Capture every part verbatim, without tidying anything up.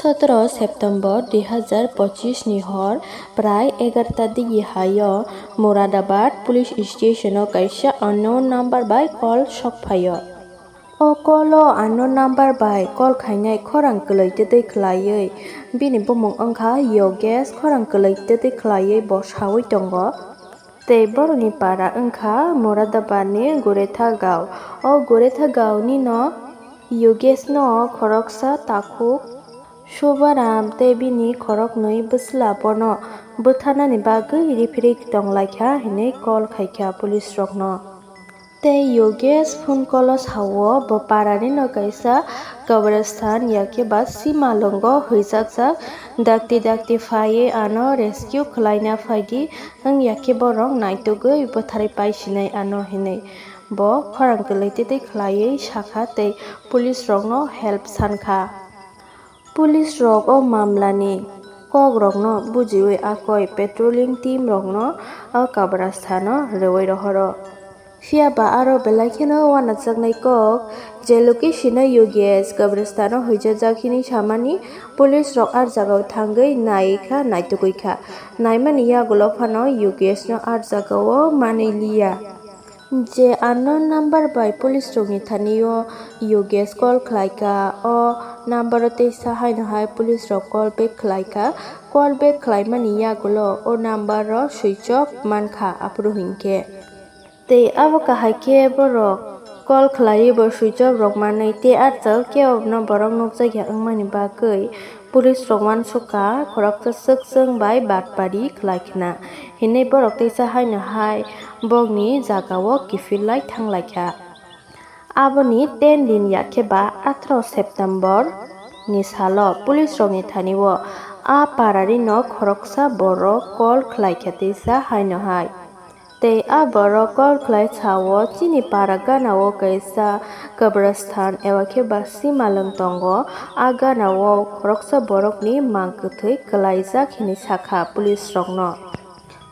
Sotoro September dui hazar pochis ni hor prai egarota digi hai o Moradabad police station o kaisa unknown number bai call sok phai o. O call o unknown number bai call khainai khorang kwlwi twtwi khwlaiwi bini bumung wngkha Yogesh, khorang kwlwi twtwi khwlaiwi bo sawi tongo. Tei borokni para wngkha Moradabad ni Goretha Gao. O Goretha Gao ni no Yogesh no khoroksa takhuk Sobaram tei bini khoroknwi bwsla bono bwtharnani bagwi riphirwi tonglaikha hinwi call khaikha police rokno. Tei Yogesh phone call o sao bo parani no kaisa kabristan yakhe ba sima longo hwijakjak dakti dakti phaiwi ano rescue khwlaina phaidi wng yakhe borok naitugwi bwtharwi paisinai ano hinwi bo khorang kwlwi tei khwlaiwi sakha tei police rokno help sankha. Police rok o mamla ni kok rokno bujiwi akoi patrolling team rokno o kabristan o rwwi rohoro. Phiya ba aro belai kheno uanajaknai kok je location o Yogesh kabristan o huijajak hinwi samani police rok ar jagao thangwi nai kha naitugwi kha. Naimani yagulo phano Yogesh no ar jagao manwi liya. Je unknown number bai police rokni thani o Yogesh call khlai kha, o number o teisa haino hai police rok call back khlai kha. Call back khlaimani yagulo o number o switch off mankha aphuru hinkhe. Tei abo kahai khe borok call khlaiwi bo switch off rok manwi tei ah jagao kebono borok nukjakya wngmani bagwi police rok uansukha khoroksa swk chwng bai batpari khlai khna hinwi borok teisa haino hai bokni jagao kiphillai thanglaikha. Aboni ten din yakhe ba atharo September ni salo police rokni thani o a parari no khoroksa borok call khlaikha teisa haino hai. Tei a borok call khlai sao chini para gana o kaisa kabristan eba khe ba simalwng tongo. A gana o khoroksa borokni mang kwthwi kwlaijak hinwi sakha police rokno.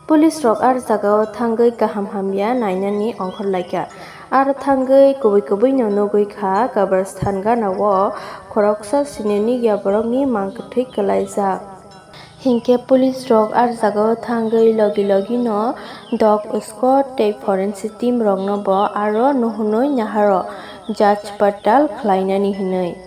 Police rok ar jagao thangwi kaham hamya nainani ongkhorlaikha. Aro thangwi kubui kubui no nugwi kha kabristan gana o khoroksa siniya borokni mang kwthwi kwlaijak. Hinkhe police rok ar jagao thangwi logi logi no dog squad tei forensic team rokno bo aro nuhunwi naharo jach patal khlainani hinwi.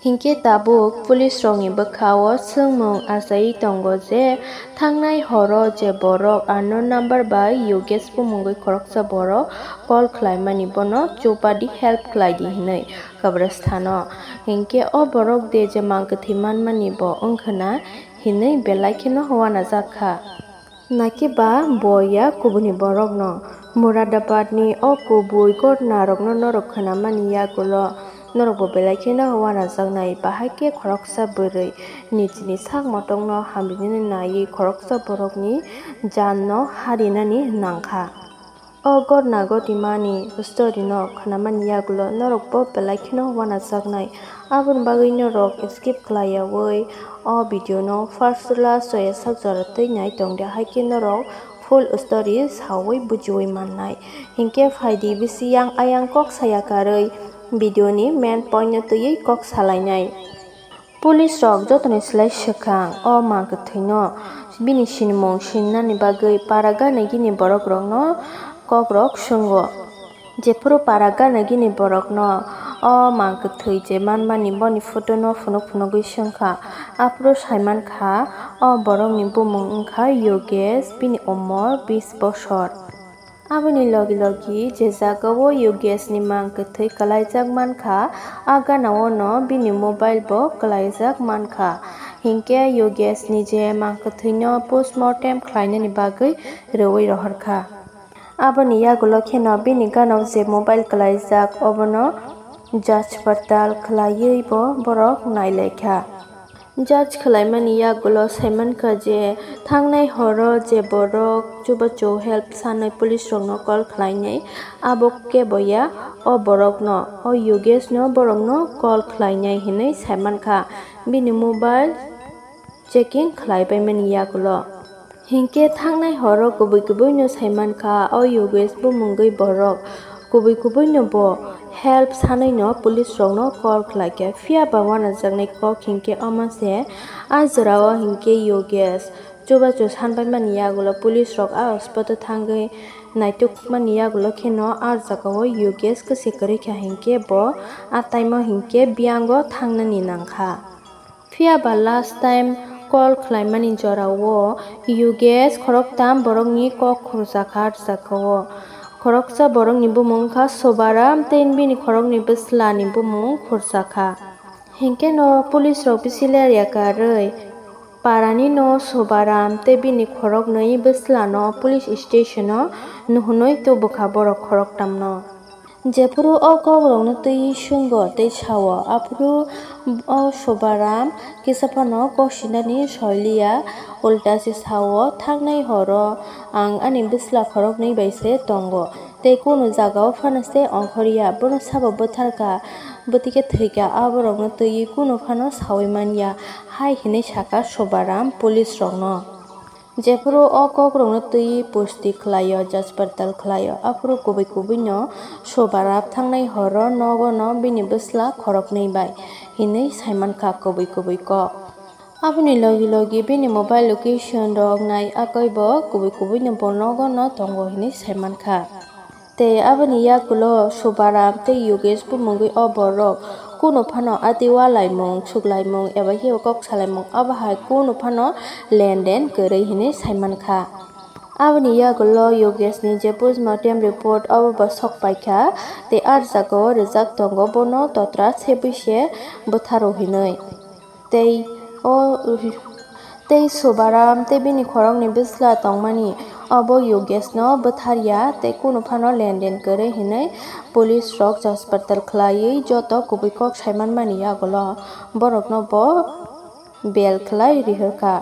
Hinkhe tabuk police rokni bwkhao swngmung achaiwi tongo je thangnai horo je borok unknown number bai Yogesh bumungwi khoroksa borok call khlaimani bono chupadi help khlaidi hinwi kabrasthano. Hinkhe o borok de je mang kwthwi manmani bo wngkhwna hinwi belai kheno uanajak kha. Naikhe ba bo ya kubuni borokno. Moradabad ni o kubui ghotna rokno norok khwnamani yagulo norok bo belai kheno uanajaknai. Bahai khe khoroksa bwrwi nichini sak motokno hamrinani naiwi khoroksa borokni janno harinani nangkha. O ghotna ghotimani story no khwnamani yagulo norok bo belai kheno uanajaknai. Aboni bagwi norok skip khlaiyawi o video no first to last soya sak jora twi nai tongdi, hai khe norok full story sawi bujiwi mannai. Hinkhe phaidi bisi yang ayang kok saya karwi video ni main point no twiwi kok salainai. Police rok jotoni slai swkang o mang kwthwino bini sinimung sinani bagwi para gana gini borok rokno kok rok swngo. Jephuru para gana gini borokno o mang kwthwi je manmani boni photo no phunuk phunugwi swngkha, aphuru saimankha o borokni bumung wngkha Yogesh, bini umor bis bosor. Aboni logi logi je jagao Yogesh ni mang kwthwi kwlaijak mankha, a gana o no bini mobile bo kwlaijak mankha. Hinkhe Yogesh ni je mang kwthwi no postmortem khlainani bagwi rwui rohorkha. Aboni yagulo kheno bini gana o je mobile kwlaijak obono jach patal khlaiwi bo borok nailaikha. Judge khlaimani yagulo saimankha je thangnai horo je borok chubachu help sanwi police rokno call khlainai, abo keboya o borokno, o Yogesh no borokno call khlainai hinwi saimankha bini mobile checking khlaibaimani yagulo. Hinkhe thangnai horo kubui kubui no saimankha o Yogesh bumungwi borok Kubui kubui no bo help sanwi no police rok no call khlai kha, phiya ba wanajaknai kok hinkhe omo se. A jora o hinkhe Yogesh chubachu sanpai mani yagulo police rok a hospital thangwi naituk mani yagulo kheno a jaga o Yogesh kwse kwrwi kha hinkhe bo a time o hinkhe biyango thangnani nangkha. Phiya ba last time call khlaimani jorao Yogesh khoroktham borokni kok khurjakha, rwjakha o. Khoroksa borokni bumung wngkha Sobaram tei bini khoroknwi bwslani bumung khurjakha. Hinkhe no police rok bisi lerya karwi parani no Sobaram tei bini khoroknwi bwslano police station o nuhunwi tubukha borok khoroktham no. Jephuru o kokrokno twiwi swngo tei sao, aphuru o Sobaram kisa phano kok sinani soiliya, ulta se sao, "Thangnai horo ang ani bwsla khoroknwi bai se tongo, tei kunu jagao phano se ongkhorya, bono sabo bwtharkha, bwtwi khe thwikha, aborokno twiwi kunu phano saui manya," hai hwnwi sakha Sobaram police rokno. Jephuru o kokrokno twiwi pusti khlaio, jaspartal khlaio, aphuru kubui kubui no Sobaram thangnai horo nogo no bini bwsla khoroknwi bai hinwi saimankha kubui kubui kok. Aboni logi logi bini mobile location rok nai akai bo kubui kubui no bo nogo no tongo hinwi saimankha. Tei aboni yagulo Sobaram tei Yogesh bumungwi o borok kunu phano ati walaimung, suklaimung eba hiyo kok salaimung abo hai kunu phano lenden kwrwi hinwi saimankha. Aboni yagulo Yogeshni je postmortem report abo bo sok paikha tei ah jagao rijak tongo bono totra sebwi se bwtharo hinwi. Tei o, tei Sobaram tei bini khoroknwi bwsla tongmani, obo Yogeshno bwtharya tei kunu phano lenden kwrwi hinwi police rok jaspartal khlaiwi joto kubui kok saimanmani yagulo borokno bo bel khlai rihorkha.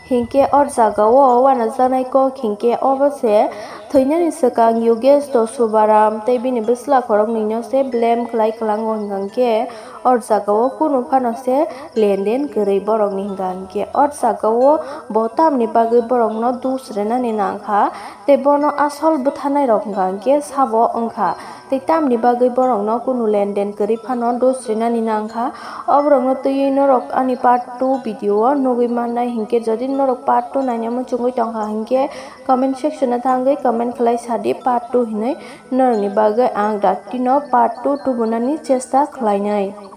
Hinkhe o jagao wanajaknai kok hinkhe obo se, thwinani swkang Yogesh to Sobaram tei bini bwsla khoroknwino se blame khlai kwlango hwnkha hinkhe, o jagao kunu phano se lenden kwrwi borokni hwnkha hinkhe, o jagao bo tamni bagwi borokno dos rinani nangkha tei bono asol bwtharnai rok hwnkha hinkhe sabo wngkha. Tei tamni bagwi borokno kunu lenden kwrwi phano dos rinani nangkha. O borokno twiwi norok ani part two video o nugwi mannai hinkhe, jodi norok part two naina muchungwi tongkha hinkhe, comment section o thangwi comment khlai sadi part two hinwi, norokni bagwi ang daktino part two tubunani chesta khlainai.